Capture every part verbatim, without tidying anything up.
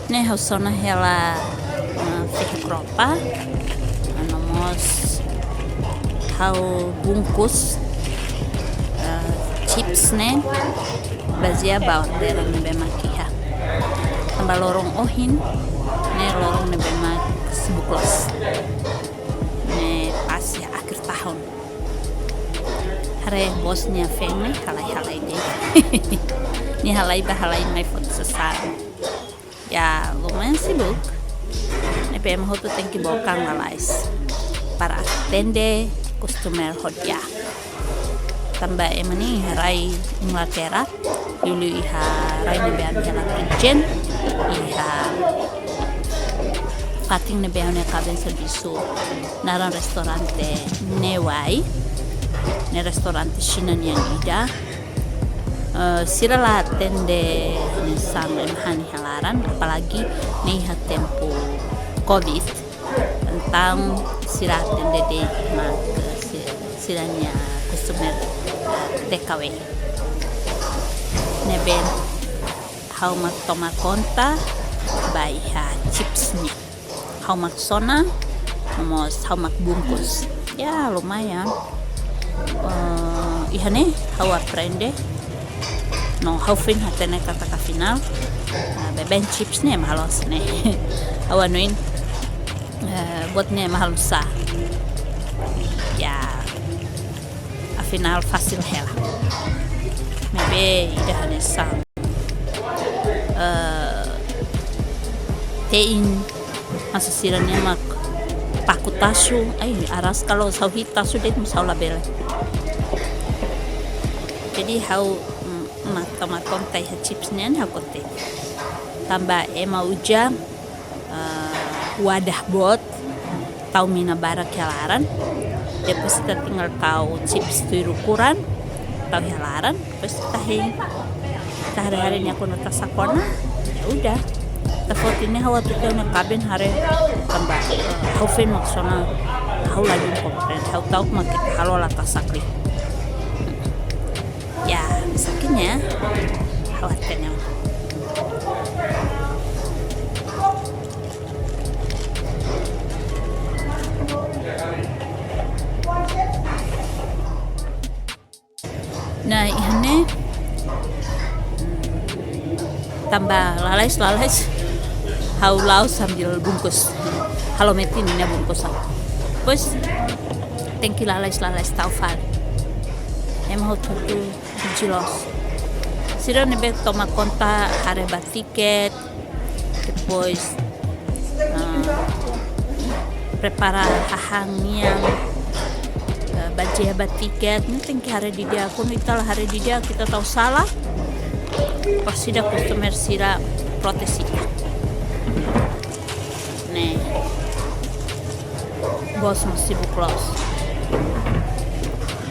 Ne'e ha'u sona hela, eh, fehe kropa, no mós ha'u bungkus, eh, chips ne'e bazeia ba orderan ne'ebé mak iha. Tanba loron ohin ne'e loron ne'ebé mak sibuk loos. Ne'e pas iha akhir tahun. Haree bos nia feen ne'e halai-halai de'it. Nia halai bá halai mai foti sasán. Ya, lumayan sibuk. Ne'ebé ema hotu tenke book an lalais para atende customer ho di'ak. Tanba ema ne'e iha rai Inglaterra, liuliu iha rai ne'ebé ami hela kitchen, iha fatin ne'ebé ha'u-nia kaben servisu, naran restaurante Newai, ne'e restaurante Xina nian ida. Eh, sira la atende hanesan ema han iha laran, apalagi ne'e iha tempu covid. Entaun sira atende de'it mak si-, sira-nia customer, eh, take away. Ne'ebé ha'u mak toma konta ba iha chips nian. Ha'u mak sona, no mós ha'u mak bungkus. Ya, lumayan. Eh, iha ne'e ha'u aprende. No, ha'u foin hatene katak afinál, eh, beben chips ne'e ema halo hanesan ne'e. Ha'u hanoin, eh, buat ne'e ema halo sá. Ya, afinál fasil hela. Maibé ida hanesan, eh, te'in, hanesan sira-ne'e mak paku taxu, ai, araska loos, ha'u hi'it taxu de'it mós ha'u labele. Jadi ha'u, mm, mak toma konta iha chips nian ha'u kontente. Tanba ema uza, eh, wadah boot, tau mina barak iha laran. Depois ita tinggal tau chips tuir ukuran, tau iha laran, depois ita hein. Ita haree-haree nia kona tasak ona, ya udah. Ita foti ne'e ha'u atu tau ne'e kaben haree tanba, eh, ha'u foin mak sona, ha'u lagi komprende, ha'u ta'uk mak halo la tasak liu. Ya, hanesan ne'e, ha'u hatene. Nah, iha ne'e tanba lalais, lalais, ha'u la'o sambil bungkus. Halo metin ne'e bungkus ha'u. Depois, tenke lalais, lalais tau fali. Ema hotu-hotu biji loos. Sira ne'ebé toma konta haree ba tiket, depois, ah, prepara hahán nian, eh, bazeia ba tiket, ne'e tenke haree didi'ak. Kuandu ita la haree didi'ak, ita tau sala, pasti ida customer sira protes ita. Ne'e. Bos mós sibuk loos.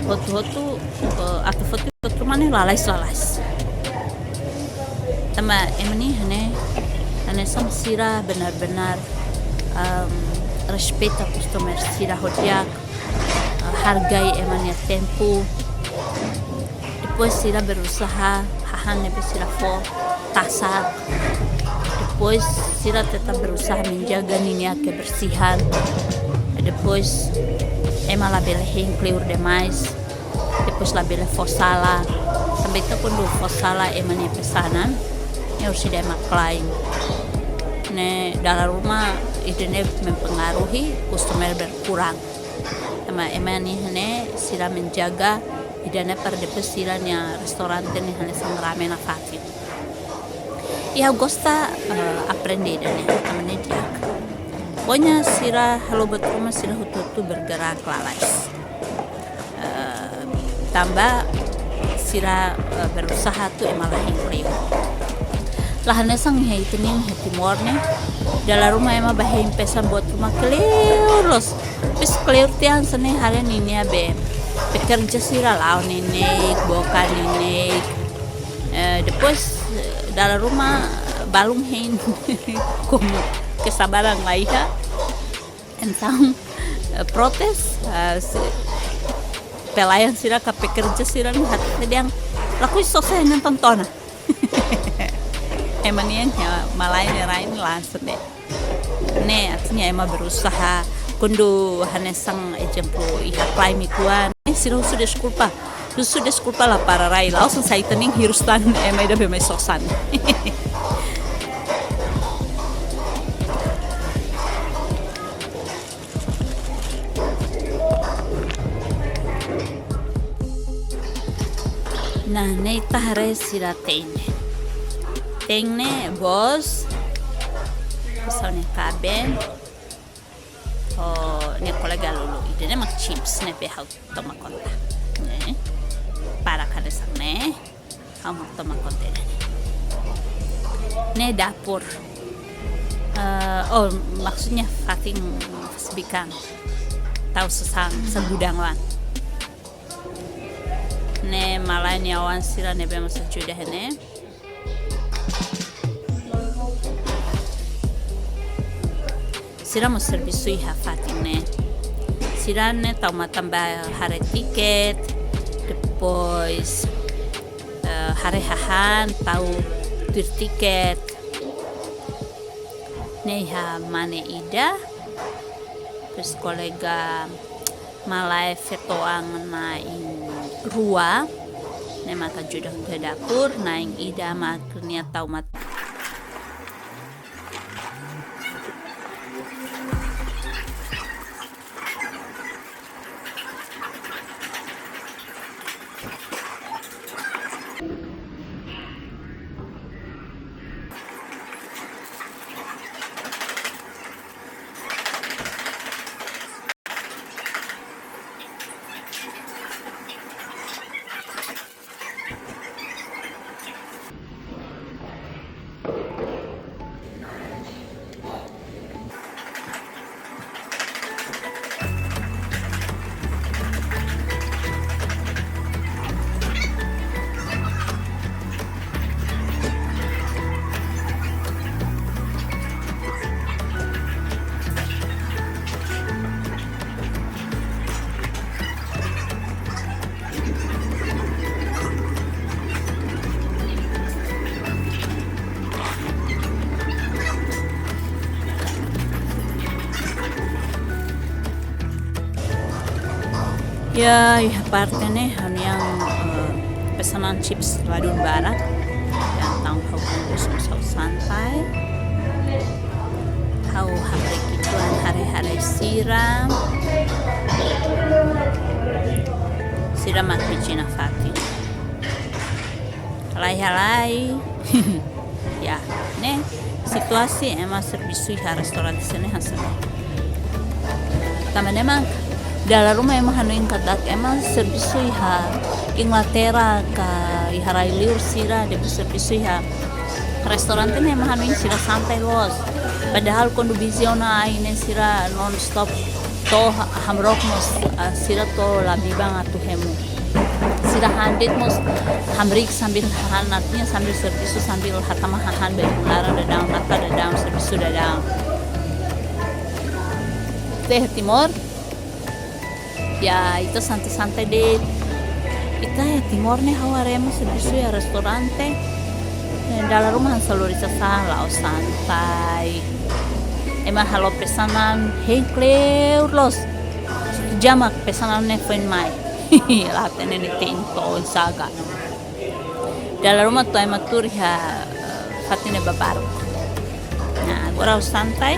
Hotu-hotu, eh, atu foti buat ruma ne'e lalais, lalais. Tanba ema ne'e hanesan, hanesan sira benar-benar, em, respeita customer sira ho di'ak, eh, hargai ema nia tempu. Depois sira berusaha hahán ne'ebé sira fó tasak. Depois sira tetap berusaha menjaga ninia kebersihan. Depois ema labele hein kleur demais. Depois labele fó sala. Tanba ita kuandu fó sala ema nia pesanan, ne'e orsida ema klaim. Ne'e dala ruma ida-ne'e mempengaruhi customer berkurang. Ema, ema ne'e hanesan sira menjaga ida-ne'e para depois sira-nia restaurante ne'e hanesan rame nafatin. Ya, ha'u gosta, eh, aprende ida-ne'e, tanba ne'e di'ak. Pokoknya sira halo buat ruma sira hotu-hotu bergerak lalais. Eh, tanba sira, eh, berusaha atu ema la hein kleur. La hanesan iha ita-nia iha Timor ne'e, dala ruma ema bá hein pesan buat ruma kleur loos. Depois kleur tiha hanesan ne'e haree ninia be pekerja sira la'o neineik, book an neineik. Eh, depois, eh, dala ruma balun hein komu kesabaran la iha. Entaun, eh, protes, eh, se pelayan sira ka pekerja sira ne'e hatete dehan, lakohi sosa ne'e tonton ona. Ema nian ya, malae ne'e rai ne'e langsung de'it. Ne'e, artinya ema berusaha, kuandu hanesan ezemplu iha klaim uitoan, ne'e sira husu deskulpa. Husu deskulpa la para rai, la'ós hanesan ita nian hirus tan ema ida be mai sosa. Nah, ne'e ita haree sira te'in ne'e. Te'in ne'e bos, pessoa ne'e kaben, ho nia kolega lulun. Ida-ne'e mak chips ne'ebé ha'u toma konta. Ne'e. Para kada sang ne'e. Ha'u mak toma konta ida-ne'e. Ne'e dapur. Eh, oh, maksudnya fatin sebikan. Tau sasán, segudang oan. Ne'e malae nia oan sira ne'ebé mós ajuda iha ne'e. Sira mós servisu iha fatin ne'e. Sira ne'e tau matan ba haree tiket, depois, eh, haree hahán, tau tuir tiket. Ne'e iha mane ida, terus kolega malae feto-oan na'in rua, ne'e mak ajuda iha dapur, na'in ida mak nia tau mat- Ya, iha parte ne'e, ha'u-nian, eh, pesanan chips ladún barak. Entaun ha'u bungkus mós ha'u santai. Ha'u hamriik uitoan haree-haree sira. Sira mak pijina fatin. Halai-halai. Ya, ne'e situasi ema servisu iha restaurante sira-ne'e hanesan ne'e. Tanba ne'e mak dala ruma ema hanoin katak ema servisu iha Inglaterra ka iha rai-liur sira, depois servisu iha restaurante ne'e ema hanoin sira santai loos. Padahal kuandu busy ona ai ne'e sira non-stop to'o ha-, hamrook mós, ah, sira to'o la biban atu hemu. Sira han de'it mós hamriik sambil hahán, artinya sambil servisu, sambil hatama hahán, bebun laran daudaun, nata daudaun, servisu daudaun. Teh Timor, ya, ita santai-santai de'it. Ita iha Timor ne'e ha'u haree ema servisu iha restaurante. Eh, dala ruma hanesan lori sasán, la'o santai. Ema halo pesanan, hein kleur loos. Jam mak pesanan ne'e foin mai. La hatene ne'e te'in to'o saga. Dala ruma to'o ema tuur iha, eh, fatin ne'ebá barak. Nah, agora ha'u santai,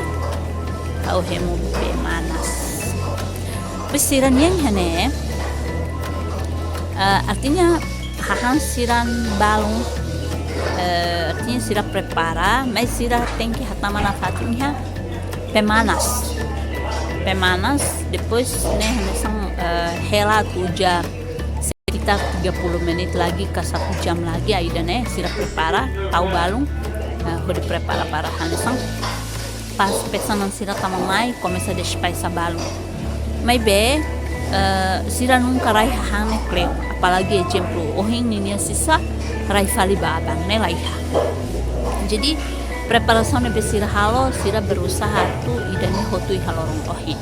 ha'u hemu bee manas. Depois sira-nian iha ne'e, eh, artinya hahán sira balun, eh, artinya sira prepara, mas sira tenke hatama nafatin iha pemanas. Pemanas, depois ne'e hanesan, eh, hela atu uza sekitar tiga puluh menit lagi ka satu jam lagi, ai ida-ne'e sira prepara, tau balun, eh, hodi prepara para hanesan. Pas pesanan sira tama mai, komesa despaxa balun. Maibé, eh, sira nunka rai hahán ne'e kleur. Apalagi ezemplu, ohin ninia sisa rai fali ba aban, ne'e laiha. Jadi, preparasaun ne'ebé sira halo, sira berusaha atu ida-ne'e hotu iha loron ohin.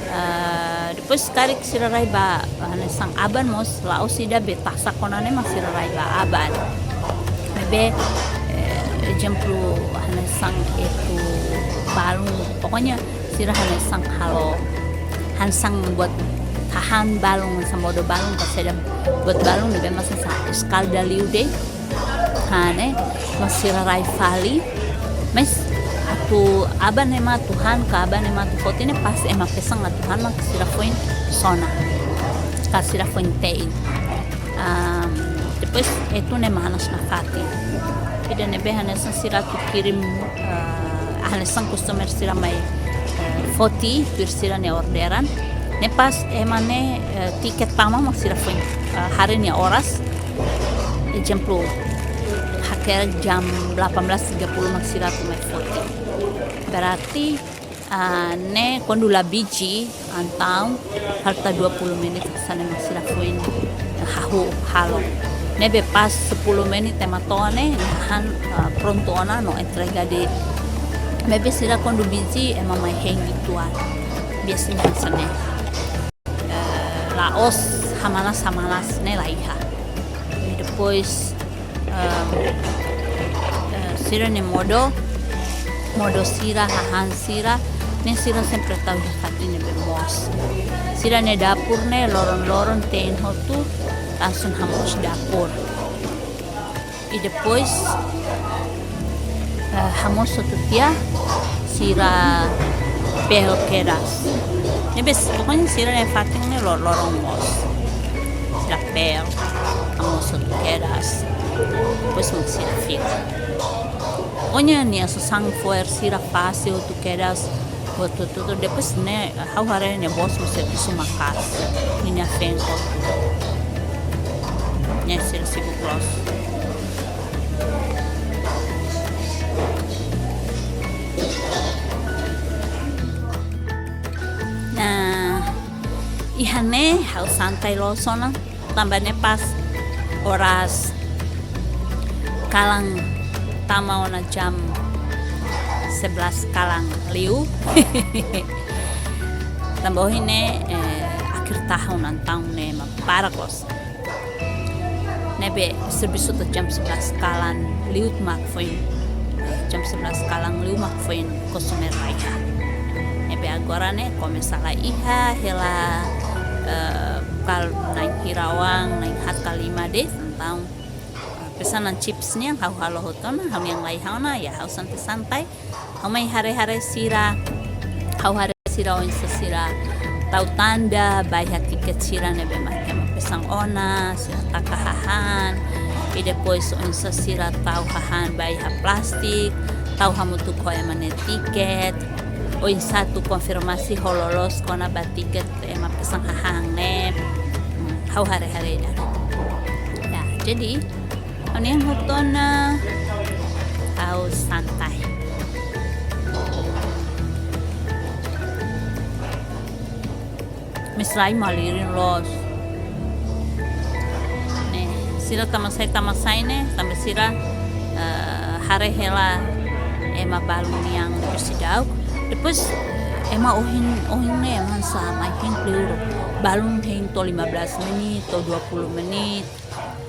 Ah, depois karik sira rai ba, ah, hanesan aban mós, la'ós ida be tasak ona ne'e mak sira rai ba aban. Maibé, eh, Ezemplu, hanesan etu balun, pokoknya sira hanesan halo, hanesan buat hahán balun, hanesan modo balun, ka saida buat balun ne'ebé mak hanesan eskalda liu de'it. Hanesan, mak sira rai fali. Mas atu aban ema atu han ka aban ema atu foti ne'e pas ema pesan atu han mak sira foin sona. Ka sira foin te'in. Am, depois etu ne'e manas nafatin. Ida ne'ebé hanesan sira atu kirim, ah, hanesan customer sira mai, eh, foti, tuir sira-nia orderan. Ne'e pas ema ne'e, eh, tiket tama mak sira foin, eh, haree nia oras. Ezemplu, hakerek jam delapan belas tiga puluh mak sira atu mai foti. Berarti, ah, ne'e kuandu la busy, entaun falta dua puluh menit hanesan ne'e mak sira foin, eh, hahú halo. Ne'ebé pas sepuluh menit ema to'o ne'e, hahán, ah, prontu ona no entrega de'it. Maibé sira kuandu busy, ema mai hein uitoan. Biasanya hanesan ne'e. Eh, la'ós hamanas-hamanas ne'e la iha. I depois, ehm, eh, sira-nia modo, modo sira, hahán sira, ne'e sira sempre tau iha fatin ne'ebé moos. Sira-nia dapur ne'e loron-loron te'in hotu, langsung hamoos dapur. I depois, eh, hamoos hotu tiha, sira peel kedas. Ne'ebé, pokoknya sira-nia fatin ne'e lo-, loron moos. Sira peel, hamoos hotu kedas. Depois mak sira fila. Pokoknya nia susar fo'er sira fase hotu kedas, hotu, hotu, hotu. Depois ne'e, ha'u haree nia bos mós servisu maka'as. Nia feen hotu. Nia sira sibuk loos. Nah, iha ne'e ha'u santai loos ona. Tanba ne'e pas oras kalan tama ona jam sebelas kalan liu. Tanba ohin ne'e, eh, akhir tahun, entaun ne'e mak barak loos. Ne'ebé servisu to'o jam sebelas kalan liu mak foin. Jam sebelas kalan liu mak foin customer la iha. Ne'ebé agora ne'e komesa la iha, hela, eh, kala na'in hira oan, na'in haat ka lima de'it, entaun, eh, pesanan chips nian ha'u halo hotu ona, ha'u-nian la iha ona, ya ha'u santai-santai. Ha'u mai haree-haree sira, ha'u haree sira oinsá sira tau tanda ba iha tiket sira ne'ebé mak ema pesan ona, sira taka hahán, i depois oinsá sira tau hahán ba iha plastik, tau hamutuk ho ema nia tiket, oinsá atu konfirmasi ho loloos kona-ba tiket ema pesan hahán ne'e. Hmm, ha'u haree-haree ida. Ya, jadi, ha'u-nian hotu ona, ha'u santai. Mas rai malirin loos. Ne'e, sira tama sai, tama sai ne'e, tanba sira, eh, haree hela ema balun nian seidauk. Depois, ema ohin, ohin ne'e, ema sá mai hein kleur. Balun hein to'o lima belas menit, to'o dua puluh menit.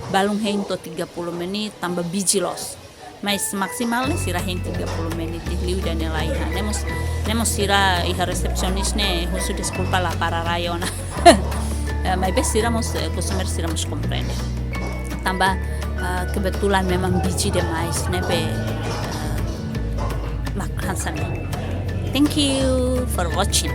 Balun hein to'o tiga puluh menit, tanba busy loos. Mas maksimal ne'e sira hein tiga puluh menit, liu ida-ne'e la iha. Ne'e mós, ne'e mós sira iha resepsionis ne'e husu deskulpa la para rai ona. Eh, maibé sira mós, eh, customer sira mós komprende. Tanba, eh, kebetulan memang busy demais, ne'ebé, eh, mak hanesan ne'e. Thank you for watching.